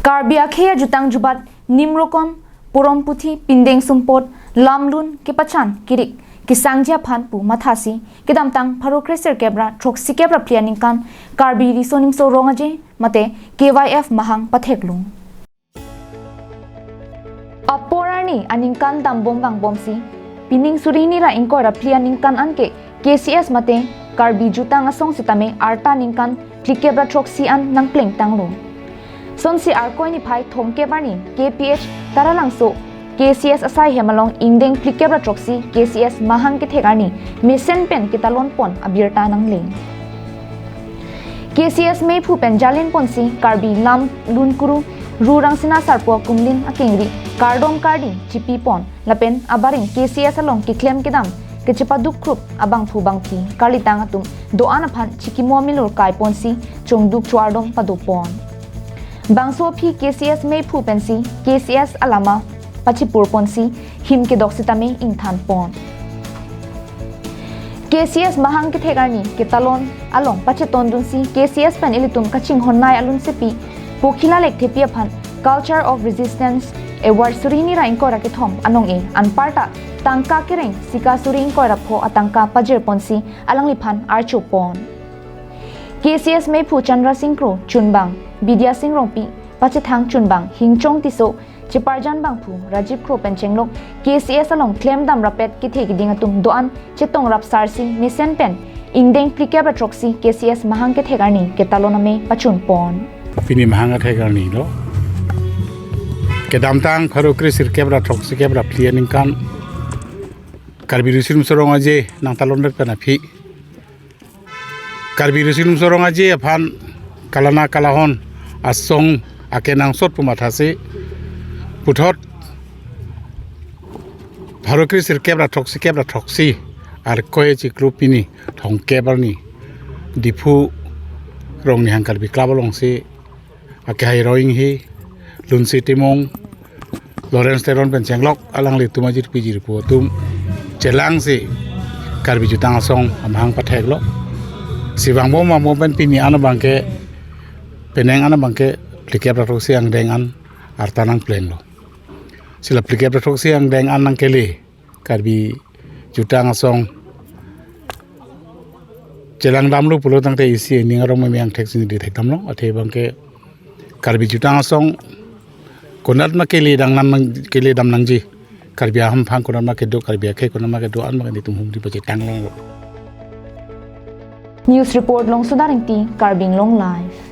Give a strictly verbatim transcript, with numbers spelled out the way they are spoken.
Karbi akhei ajutang jubat nimrokon, porom puthi, pindeng sumpot, lamlun kepachan kirik kesangji aphan pu mathasi kedamtang pharo kresirkep ra throksikep ra phli aningkan Karbi Riso Nimso Rong Aje mate K Y F mahang patheklo. Apor arni aningkan dambom vangbomsi pining suri hini ra ingkoi ra phli aningkan anke K C S mate Karbi Jutang Asong sitame arta ningkan phlikep ra throksi an nangplengtanglo. Sonsi Arkoi niphai thomkep arni K P H Taralangso K C S asai hem along ingdeng phlikep ra throksi K C S mahang kethek arni mesen pen ketalon pon abirta nangle. K C S meiphu pen jalin ponsi Karbi lam lunkuru Ru Rangsina Sarpo Kumlin akengri kardom kardi chipi pon lapen abaring K C S along keklem kedam kechepaduk krup abangphu bangphi karlitang atum do-an aphan chikimo milur kai ponsi chongduk chuardom pado pon. Bangso aphi K C S meiphu pensi K C S alama pachipur ponsi him kedok sitame ingthan pon. K C S mahang kethek arni ketalon along pachetondunsi K C S pen ilitum kachinghonnei alunsepi Pokhila Lekthepi aphan Culture of Resistance Award suri hini ra ingkoi ra kethom anong-e anparta tangka kereng sika suri ingkoi ra pho atangka pajir ponsi alangliphan archo pon. K C S meiphu Chandra Sing Kro, chunbang Bidya Sing Rongpi, pachethang chunbang Hingchong Tisso, cheparjan bangphu Rajiv Kro pen chenglok K C S along klemdam rapet kethe keding atum do-an chetong rap sarsi mesen pen ingdeng phlikep ra throksi K C S mahang kethek arni ketalon amei pachun pon. Pini mahang kethek arni lo. Kedamtang pharo kresirkep ra throksikep ra phli aningkan Karbi Riso Nimso Rong Aje nangtalondet pen aphi Karbi Riso Nimso Rong Aje aphan kalana kalahon asong akenangsot pu mathasi puthot pharo kresirkep ra throksikep ra throksi Arkoi achiklo pini thomkep arni Diphu Rong Nihang Karbi Club alongsi akehai Roing hi Lunsi Timung Lawrence Teron pen chenglok alanglitum ajirpi jirpo atum chelangsi Karbi Jutang Asong amahang patheklo. Si vangbom vangbom pen pini an abangke penang an abangke phlikep ra throksi angdeng an arta nangplenglo. Si la phlikep ra throksi angdeng an nangkele Karbi Jutang Asong chelangdamlo pulo tangte isi ning arong meme angthek sini di thekdamlo. Athe abangke Karbi Jutang Asong konat ma kele dam nang, kele dam nangji. Karbi ahamphang konat ma kedo, Karbi akhei konat ma kedo an ma kanitum humri pachetang longlo. News report Longsodar Ingti, Karbi Anglong Live.